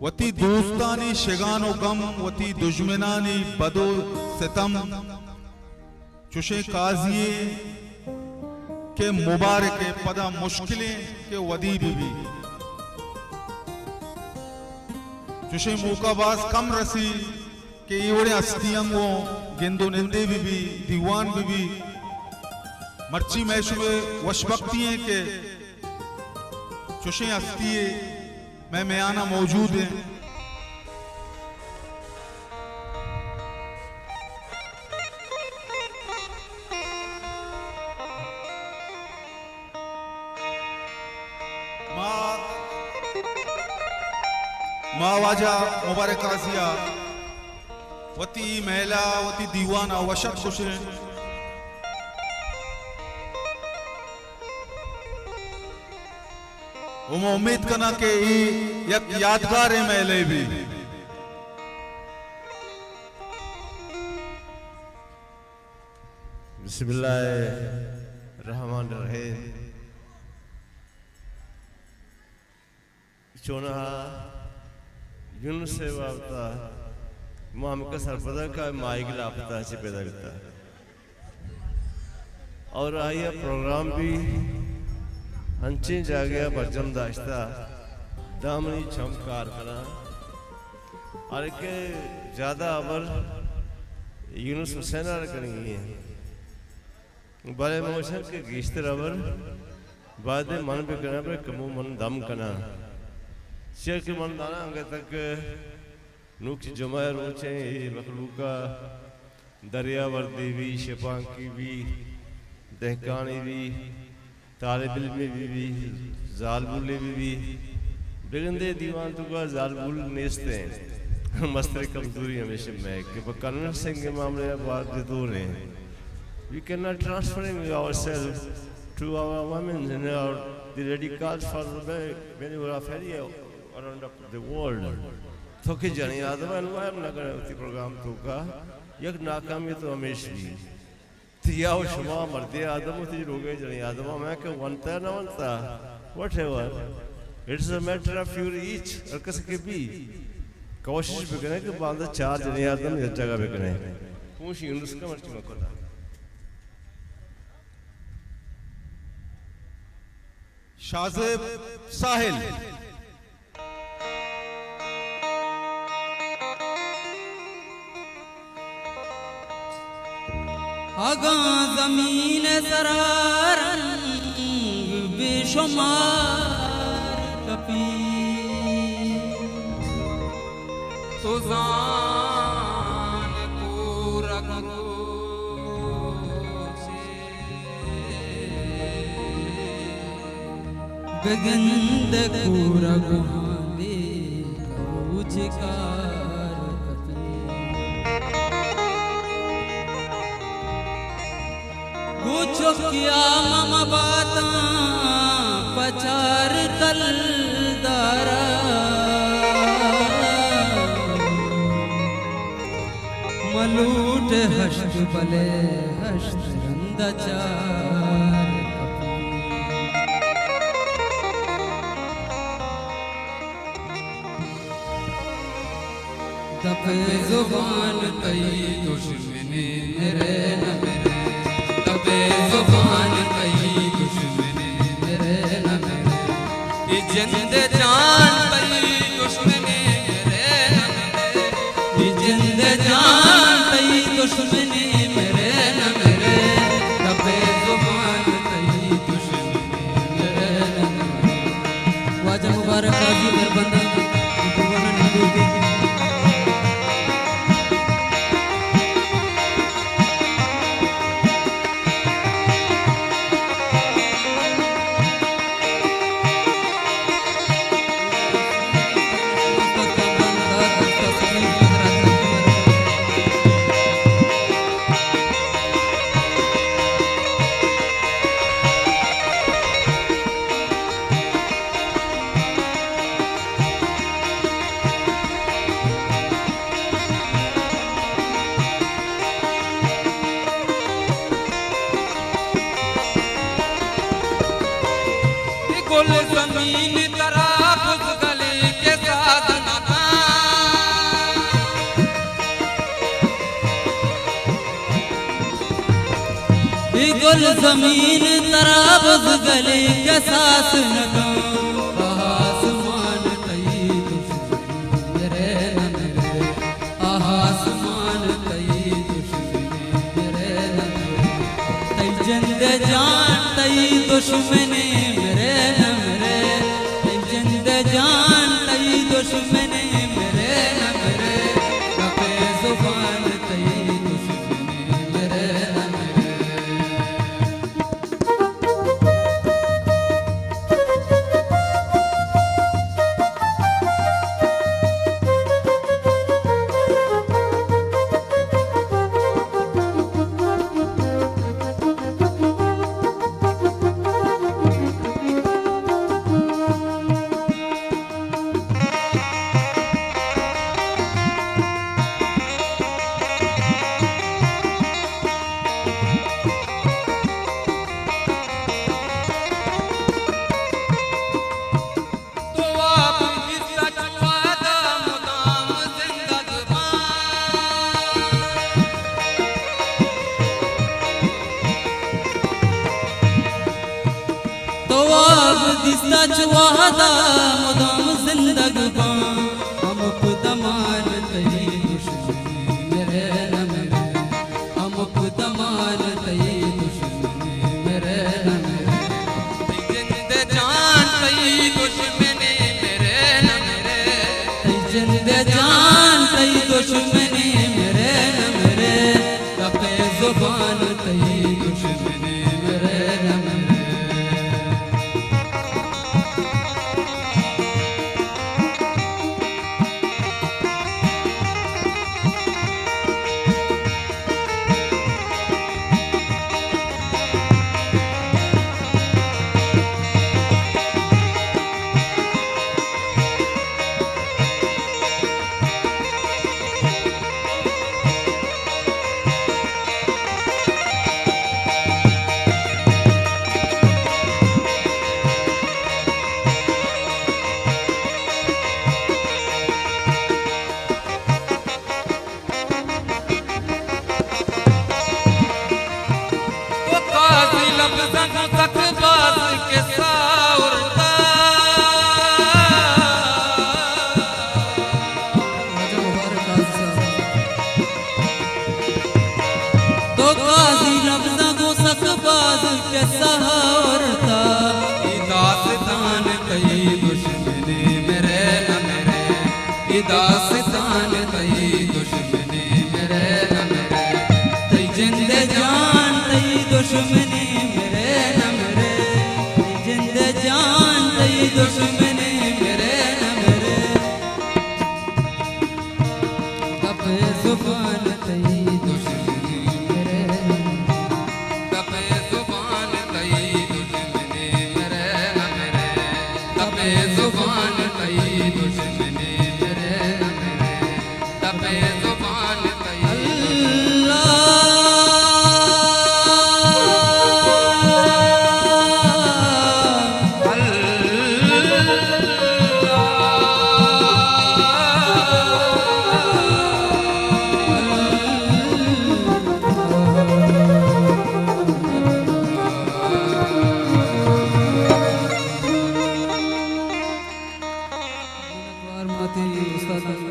وتی دوستانی شگان و گم، وتی دژمنانی بد و ستم، چوشیں قاضی ئے کہ مبارک ئے، پدا مشکلیں کہ ودی بہ بی۔ چوشیں موقع باز کم رسی کہ اے وڑیں ہستی ہم گوں گند و نندے بہ بی، دیوان بہ بی۔ مرچی مئے شمئے وشبختی ایں کہ چوشیں ہستی ئے مئے میان ء موجود ایں۔ ما، ما واجہ مبارک قاضی ء وتی محلہ، وتی دیوان ء وشک گوشیں۔ و ما امیت کناں کہ اے یک یادگاریں محلے بی۔ بسم اللہ الرحمن الرحیم۔ چونہا یونس ء بابت ء ما ہمکس سرپداں کہ ماہیگ لاپتہ چہ پیدا بیتہ اور آئی ء پروگرام بھی انچیں جاگہ ء برجم داشتہ، داں منی چم کار کناں، ہر کہ زیادہ ہبر یونس حسین ء کنگی ہیں۔ بلے من گوشاں کہ گیشتر ہبر باید من بکناں، بلے کمو من دم کناں۔ چیا کہ من زاناں انگت تک نوکی جمعہ ء روچیں اے مخلوق ء دریا وردی بی، شپانکی بی، دہکانی بی، طالب علمی بی بی، زالبولے بی بی۔ بگندے دیوان توکا زالبول نیست ہیں۔ مستر کمزوری ہمیشہ میں کہ پہ کنونسنگ معاملے باز دور ہیں۔ We cannot transferring ourselves to our women and our, the radicals for the very, very, very around of the world. تو کہ جنی آدم انوائر نہ کرے ہوتی پروگرام توکا، یک ناکامی تو ہمیش بھی۔ تیا و شما مردی آدم و تئی لوگے جنی آدم، ہمیں کہ ونتا نہ ونتا، whatever, it's a matter of your each، ہر کس کے بھی کوشش بکنے کہ باندا چار جنی آدم یک جگہ بکنے۔ پونش یونس کا مرچی مکتا۔ شاہ زیب ساحل۔ اگاں زمین ء سرا رنگ بے شمار کپی، تو زان کورک روچے بگند کور گوہاں دے روچ کار کپی۔ گو چکیا مم باتاں پچار کلدارا، ملوٹ ہشت بلے ہشت رند چار کپی۔ دپ زبان تئی دشمنی مرے نہ مرے، دپ زبان تئی دشمنی مرے نہ مرے۔ اے جند جان تئی دشمنی مرے نہ مرے، اے جند جان تئی دشمنی مرے نہ مرے، دپ زبان تئی دشمنی مرے نہ مرے۔ واجہ مبارک قاضی دربندہ، دیوانہ نندوکے۔ گل زمین ترا بزگلے کساس نہ کن۔ آسمان تئی دشمن مرے نہ مرے، آسمان تئی دشمن مرے نہ مرے۔ تئی جند جان تئی دشمن مرے نہ مرے، تئی جند جان تئی دشمن مرے نہ مرے۔ کپے زبان تئی دشمن مرے نہ مرے۔ تو واب دیستا چو وہدا مدام زندگ باں۔ تو واب دیستا چو وہدا مدام زندگ باں۔ ہمک دمان تئی دشمن مرے نہ مرے، ہمک دمان تئی دشمن مرے نہ مرے۔ تئی جند جان تئی دشمن مرے نہ مرے، تئی جند جان تئی دشمن مرے نہ مرے۔ کپے زبان تئی دشمن مرے نہ مرے۔ تو قاضی لبزاں گوں سک باز قصہ آورتا۔ واجہ مبارک قاضی صاحب۔ تو قاضی لبزاں گوں سک باز قصہ آورتا۔ اے داستان تئی دشمن مرے نہ مرے، اے داستان تئی دشمن مرے نہ مرے۔ تئی جند جان تئی دشمن مرے نہ مرے، تئی جند جان تئی دشمن مرے نہ مرے۔ کپے زبان تئی دشمن مرے نہ مرے، کپے زبان تئی دشمن مرے نہ مرے، کپے زبان تئی دشمن مرے نہ مرے۔ تپے زبان تئی۔ اللہ۔ اللہ۔ منتوار ماتی استاد۔